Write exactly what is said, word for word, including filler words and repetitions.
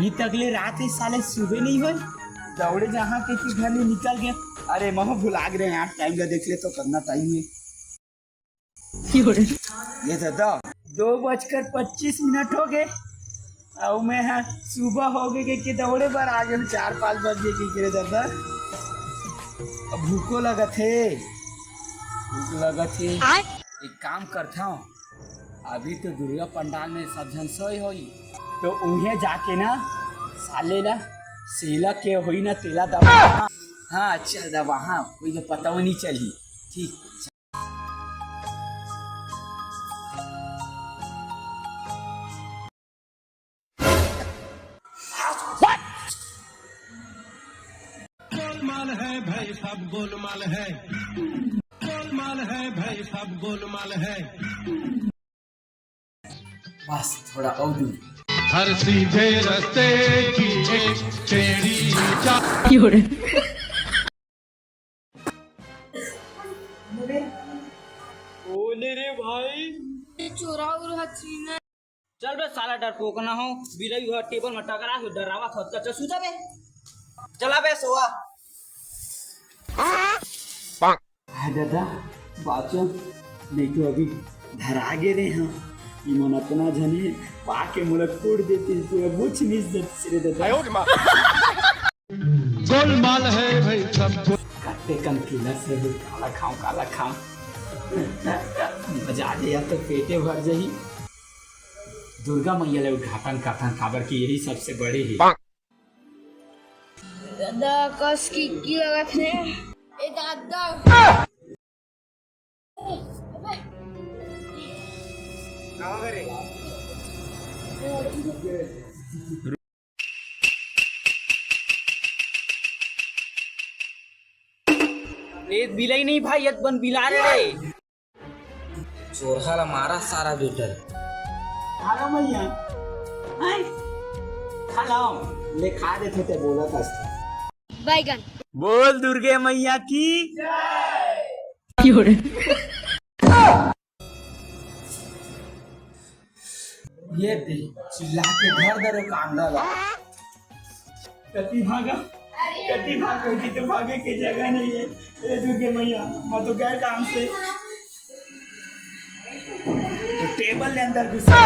अभी तक ले रात हे साले, सुबह नहीं होय। दौड़े जहाँ के कि घर ले निकल गए। अरे महू भुला गे रहे यार, टाइम ला देख ले तो, कतना टाइम हे। ये दादा, दो बजकर पच्चीस मिनट हो गए। अउ मैं ह सुबह हो गए के, के दौड़े बर आ गए, चार पाँच बज गए के, के रे दादा। अब भूखो लगत हे, भूख लगत हे। आय। एक काम करता हूँ, अभी तो दुर्गा पंडाल में सब झन सोए होई, तो उहें जाके ना साले ला सेला के होई ना तेला दबा। हाँ, चल दबा, हाँ, कोई तो पता नहीं चली। ठीक। गोलमाल है भाई, सब गोलमाल है। गोलमाल है भाई, सब गोलमाल है। बस थोड़ा और दूर। हर सीधे रास्ते की एक टेढ़ी चाल। कौन है रे भाई? ये चोरा उरा हथी ना। चल बे साला डरपोकना हो, बिलई ह टेबल में टकरा के डरावा खत का, चल सुता बे। चला बे सोआ। हाय दादा, बाचो, नहीं तो अभी धरा गे रे हाँ। इमन अतना झने पाके मोला कोड़ देते, पूरा बुझ नहीं देते रे दादा। गोलमाल है भाई सब। कत्ते कन किलस हे, काला खाऊं, काला खाऊं। बजा दे या तो पेटे भर जाही। दुर्गा मैया ले उद्घाटन करथन, काबर कि यही सबसे बड़े हे। दादा, कस की, की लगत हे? ए दादा। ए बिलई नहीं भाई, ये बन बिला रे रे। चोरहा ला मारा सारा बेटर। खा लो मैया। हैं? खा लो। ले खा देथे ते बोलत हस। बैगन। बोल दुर्गे मैया की। ये दे, चिल्ला के धर दे रे कांदा ला। कति भागा, कति भागा, कि तो भागे के जगह नहीं है। ए दुर्गे मैया, मैं तो गए काम से। तो टेबल ले अंदर घुसा।